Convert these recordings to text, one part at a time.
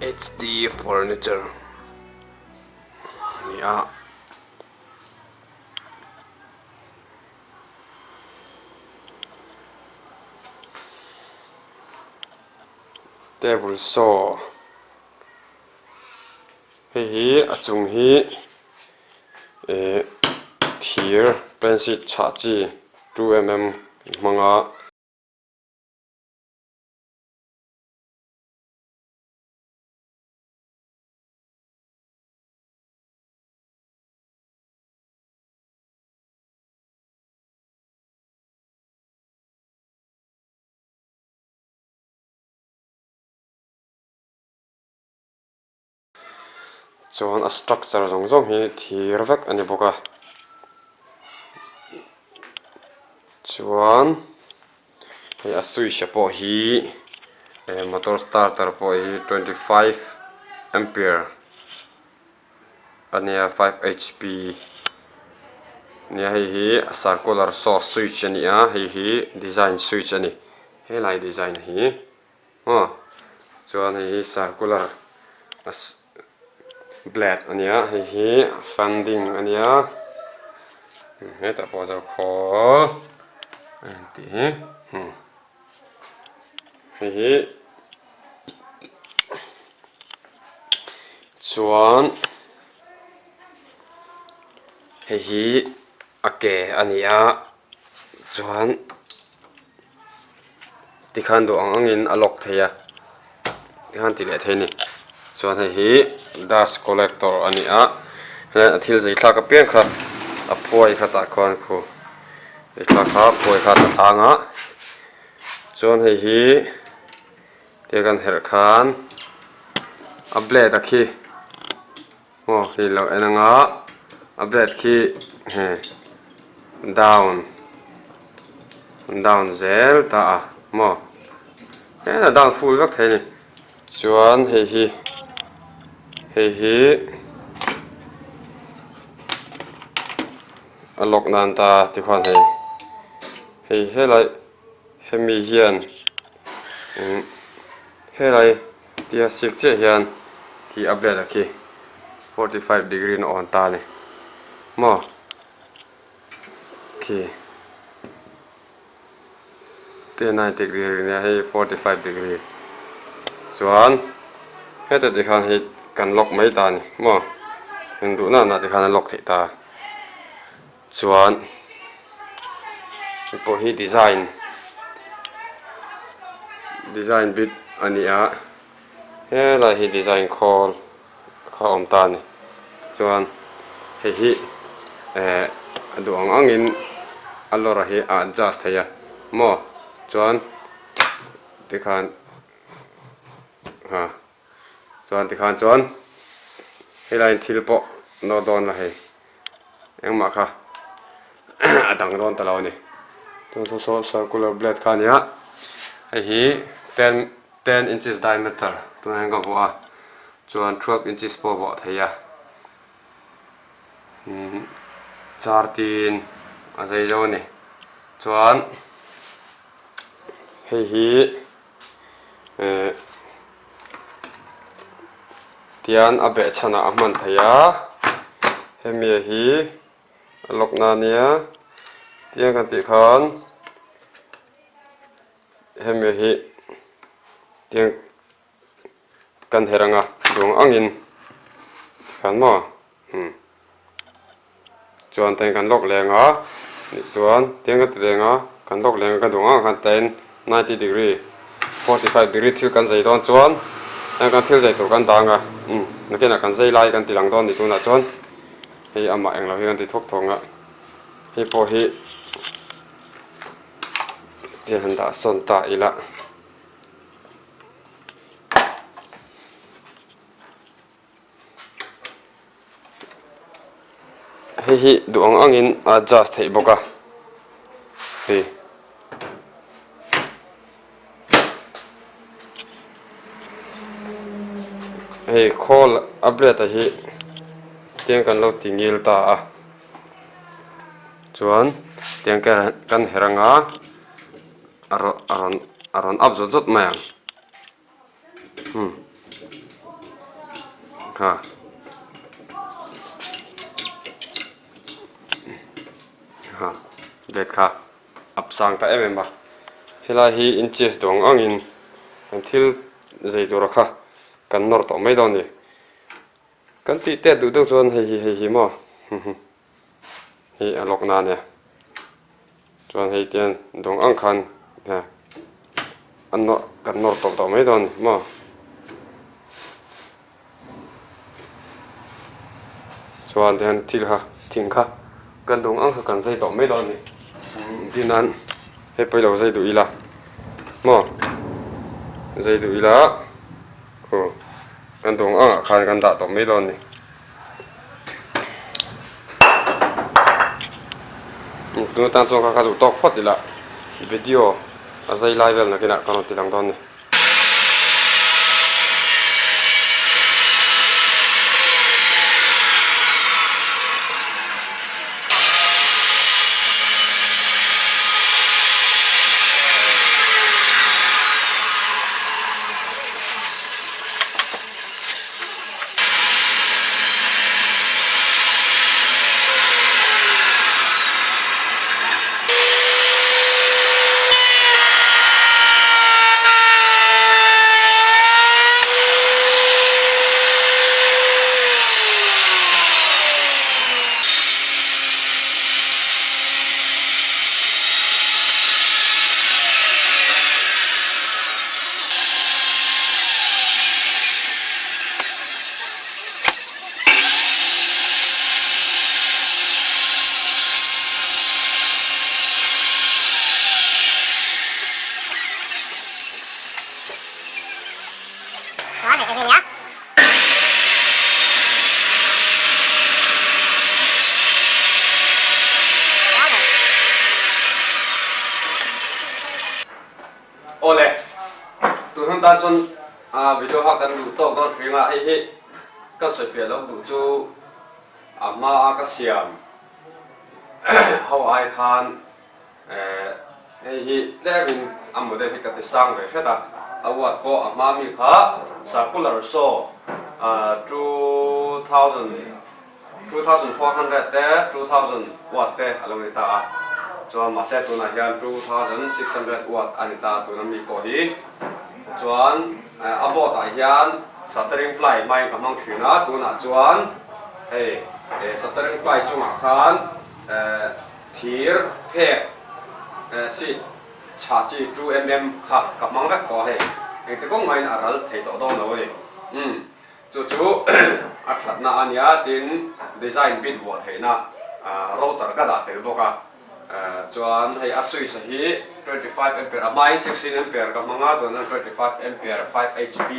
HD furniture a ni a. Table saw hei hi a chung hi eh thir pencil chhah chi 2mm hmang a. Chuan a structure zawng zawng hi thir vek a ni bawk a chuan hei a switch a pawh hi eh motor starter pawh hi 25 ampere a nia 5 hp nia hei hi a circular saw switch a ni a hei hi design switch a ni helai design hi. Aw chuan hei hi circular blade a nia hei hi funding a nia hetah pawh chuan khawl a intih hi hei hi chuan hei hi a ke a ni a chuan. Tikhan duh ang angin a lock thei a tikhan ti leh thei a ni chuan hei hi dust collector a ni a helaiah a thil zei thlak apiang kha a phuai kha tah khuan khu zei thlak kha a phuai kha a tla tlang a chuan hei hi tia kan herh khan a blade a khi aw khi lo en anga a blade khi he down down zel ta a maw hetah down full vek thei a ni chuan hei hi hei hi a lock nan ta tikhuan hei hei helai hemi hian helai. Tia sik chiah hian khi a blade a khi 45 degree in a on ta a ni maw khi tia 90 degree nia hei 45 degree chuan heta tikhan hei kan lock mai ta a ni maw eng duh na na tikhan a lock theih ta chuan hei pawh hi design design bit a ni a helai hi design khawl kha a awm ta a ni chuan hei hi eh a duh ang angin a lawr hi a adjust thei a maw chuan tikhan ha chuan tikhan chuan helaiin thil pawh nawr dawn la hei. Engmah kha a dang dawn ta lo a ni. Chuan saw saw circular blade kha a ni a, hei hi 10 inches diameter tunah hian ka vuah a, chuan 12 inches pawh a vuah thei a, umm char tin a zei zo a ni. Chuan hei hi eh tian a beh chhanah a hman thei a hemi hi a lock na ania tiang kan tih khan hemi hi tiang kan herh anga duang angin tikhan maw umm chuan tain kan lock leng a nih chuan tiang kan ti leng a kan lock leng a kan duh ang ang khan tain 90 degree 45 degree thil kan zei dawn chuan heng kan thil zei tur kan dang a umm nakinah kan zei lai kan ti lang dawn ni tunah chuan hei amah englo hi kan ti thawk thawk a hei pawh hi tiang han dah sawn ta ila. Hei hi duh ang angin a adjust theih bawk a hei hei khawl a blade a hi tiang kan lo ti ngil ta a chuan tiang kan her anga a rawn a rawn up zawt zawt mai ang. Ha. Ha blade kha up sang ta em em a helai hi inches duang angin kan thil zei tura kha kan nawr tawh mai dawn a ni kan tih tet duh deuh chuan hei hi hei hi maw hei a lawk na ania chuan hei tian duang ang khan a nawr kan nawr tawh tawh mai dawn a ni maw. Chuan tihian thil kha thing kha kan duh ang kha kan zai tawh mai dawn a ni tih nan hei pawh ilo zai duh ila maw zai duh ila aw kan duh ang angah khan kan dah tawh mai dawn a ni. Tun atan chuan kha ka duh tawk phawt ila video a zai lai vel nakinah ka rawn ti lang dawn a ni. Awle, tun hun tan chuan video kha kan duh tawk dawn hring a, hei hi ka sawi fiah loh duh chu a hma a ka siam ho ai khan hei hi tlemin a model hi ka ti sang ve hret a, a watt pawh a hma mi kha circular saw 2000 2400 te 2000 watt te a lo ni ta a, chuan mahse tunah hian 2600 watt a ni ta tuna mi pawh hi chuan a board ah hian shuttering ply hmain ka hmang thin a, tunah chuan hei shuttering ply chungah khan thir phek sheet chhah chi 2mm kha ka hmang vek tawh a hei engti kawng mahin a ral thei tawh dawn lo a ni umm. Chu chu a thatna a nia tin design bit vuah theihna router ka dah tel bawk a, chuan hei a switch a hi 25 ampere a hmain 16 ampere ka hmang a tunah 25 ampere 5 HP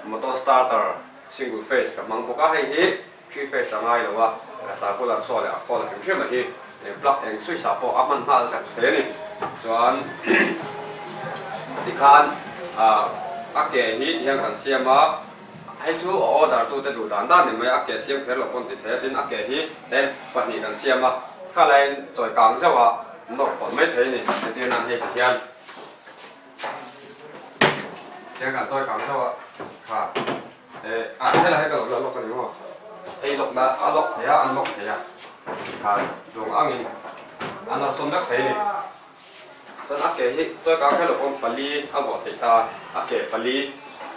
motor starter single phase ka hmang bawk a, hei hi three phase a ngai lo a, circular saw leh a khawl a hrim hrim a hi plug eng switch ah pawh a hman nghal vek thei a ni. Chuan tikhan a ke hi tihian kan siam a, hei chu a order tu te duh dan dan ni mai a, a ke siam kher lo pawn ti thei a, tin a ke hi tlem pahnih kan siam a, kha laiin chawi kang zeuh a nawr tawlh mai thei a ni, entir nan hei tihian. Tihian kan chawi kang zeuh a, kha. Eh ah helai hi ka lo la lawk a ni maw? Hei lawk na a lawk thei a an lawk thei a khan duang angin an rawn sawm vek thei a ni. Chuan a ke hi chuan ka khelh pawn pali a vuah theih ta a ke pali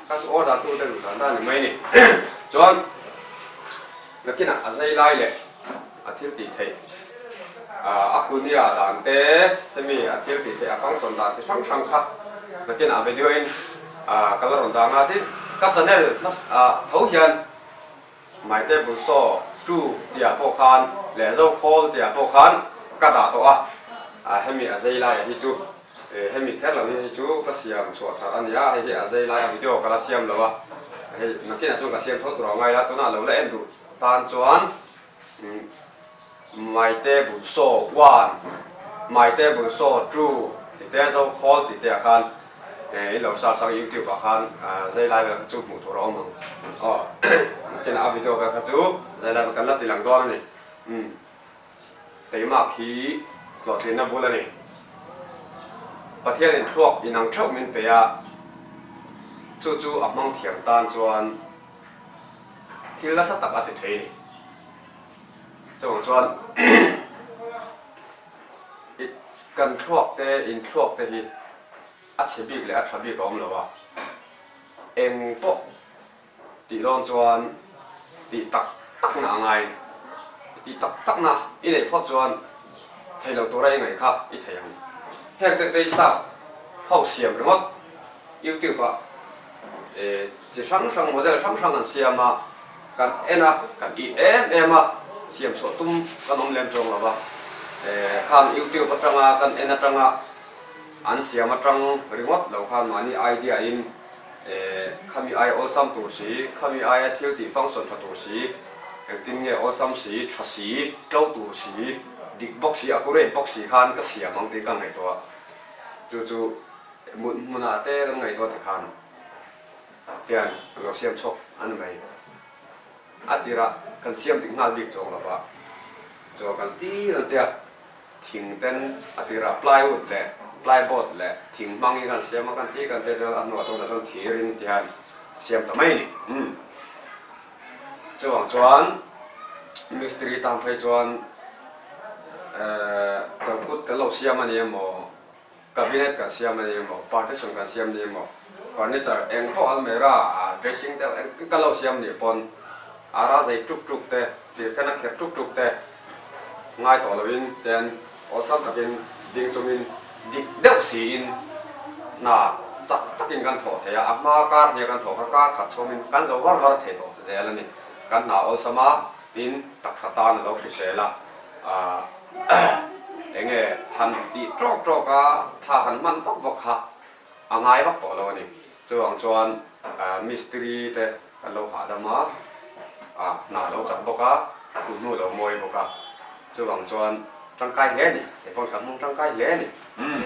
kha chu order tu te duh dan dan a ni mai a ni. Chuan nakinah a zai lai leh a thil tih theih a kunia dan te hemi a thil tih theih a function dan chi hrang hrang kha nakinah video in ka la rawn dang a tin ka channel tho hian Maite Bulsaw two tih ah pawh khan leh Zokhawl tih ah pawh khan ka dah tawh a hemi a zei lai a hi chu hemi kher lo hi hei chu ka siam chhuah thar a ni a hei hi a zei lai a video ka la siam lo a hei nakinah chuan ka siam tho tur a ngai la tunah lo la en duh tan chuan Maite Bulsaw one, Maite Bulsaw two tih te, Zokhawl tih te ah khan in lo search ang YouTube ah khan zai lai vel kha chu hmuh tur a awm ang. Aw nakinah a video vel kha chu zai lai vel kan la ti lang dawn a ni. Umm Teimak hi hlawhtlinna bul a ni. Pathianin thluak inang theuh min pe a, chu chu a hmang thiam tan chuan. thil nasa tak a ti thei a ni. Chuvang chuan kan thluak te, in thluak te hi a chhe bik leh a tha bik a awm lo a, eng pawh tih dawn chuan tih tak tak na a ngai a ni. Tih tak tak na i neih phawt chuan thei lo tura i ngaih kha i thei ang. Heng te te i sap ho siam ringawt YouTube ah chi hrang hrang model hrang hrang an siam a, kan en a, kan ih em em a, siam chhuah tum kan awm lem chuang lo va. Khang YouTube atanga kan en atanga an siam atang ringawt lo khan mahni idea in Khami aia awlsam tur si, khami aia thil tih function tha tur si, engtin nge awlsam si, tha si, tlo tur si, dik bawk si, accurate bawk si khan ka siam ang tih ka ngaihtuah. Chu chu mut hmunah te kan ngaihtuah tikhan tian kan lo siam chhawk a ni mai. A tirah kan siam dik nghal bik chuang lo va, chuan kan ti kan tia. Thing ten a tirah plywood leh plyboard leh thing hmangin kan siam a, kan ti kan tia chuan a hnuah tunah chuan thirin ti hian siam ta mai a ni. Umm. Chuvang chuan mistiri tan phei chuan eh chawkut kan lo siam a ni emaw, Cabinet kan siam a ni emaw, partition kan siam ni emaw, furniture eng pawh almera ah dressing te eng kan lo siam nih pawn ara zei tuk tuk te, thir khen a kher tuk tuk te ngai tawh loin ten awlsam takin ding chungin dik deuh siin hna chak takin kan thawh thei a, a hma kar hnia kan thawh kha kar khat chhawmin kan zo var var thei tawh zel a ni. Kan hna awlsam a, tin taksa tan a lo hrisel a, ah Eng nge han tih tawk tawk a, tha han hman vak vak kha a ngai vak tawh lo a ni. Chuvang chuan mistiri te kan lo hahdam a, hna a lo chak bawk a, thuhnu a lo mawi bawk a. Chuvang chuan tangkai hle a ni, kei pawh kan hmang tangkai hle a ni. Umm.